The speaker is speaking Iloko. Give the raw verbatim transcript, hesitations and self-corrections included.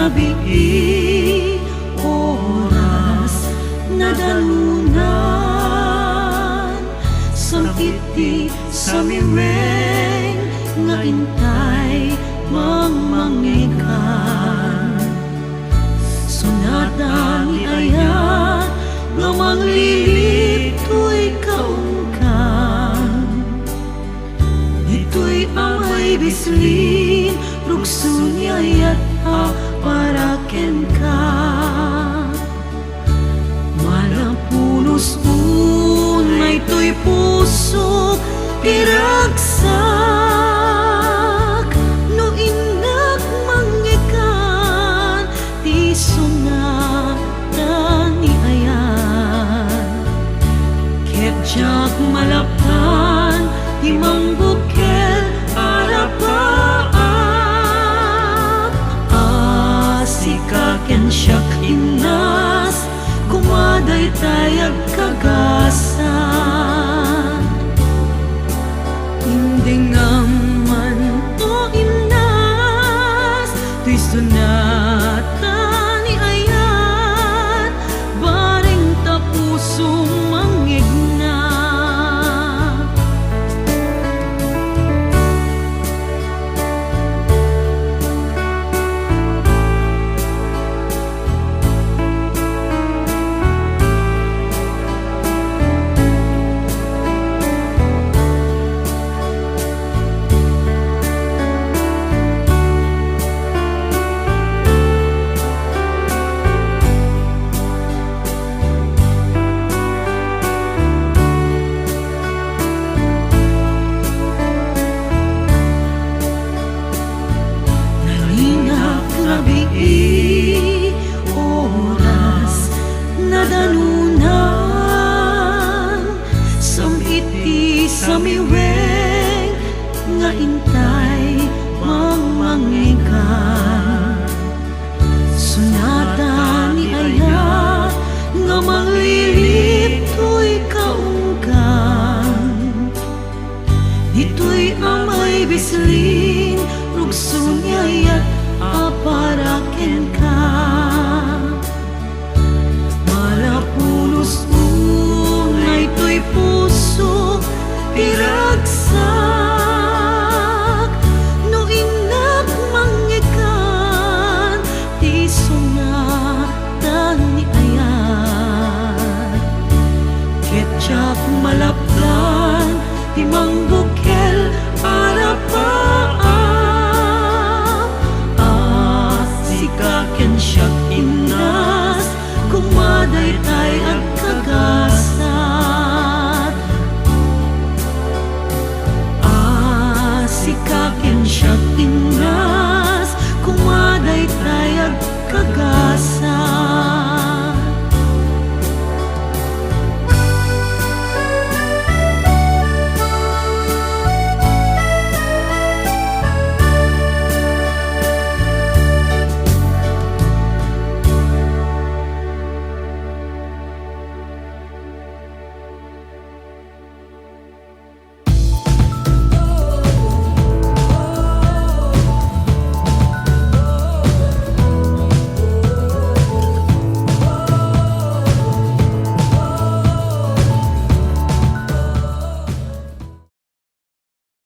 Rabii, oras nadanunan, sangkit ti samiweng nga intay mangmangekan. Sunatan ni ayat nga mangliliptoy kaungkan. Ditoy a maibislin, rugso ni ayat a para kenka. Manapulos unay toy pusok ti ragsak, no innak mangngekan ti sungatan ni ayat. Ket diak malaptan ti mangbukel a rapaak, a sika ken siak innas, koma daytay agkagasat. Indengam man, o innas, toy sunatan ni ayat, bareng ta pusom mangngegna. Narinak rabii, oras nadanunan, sam-it ti samiweng nga intay mangmangekan. Sunatan ni ayat nga mangliliptoy kaungkan. Ditoy a maibislin, rugso ni ayat a para kenka. Manapulos unay toy pusok ti ragsak, no innak mangngekan ti sungatan ni ayat. Ket diak malaptan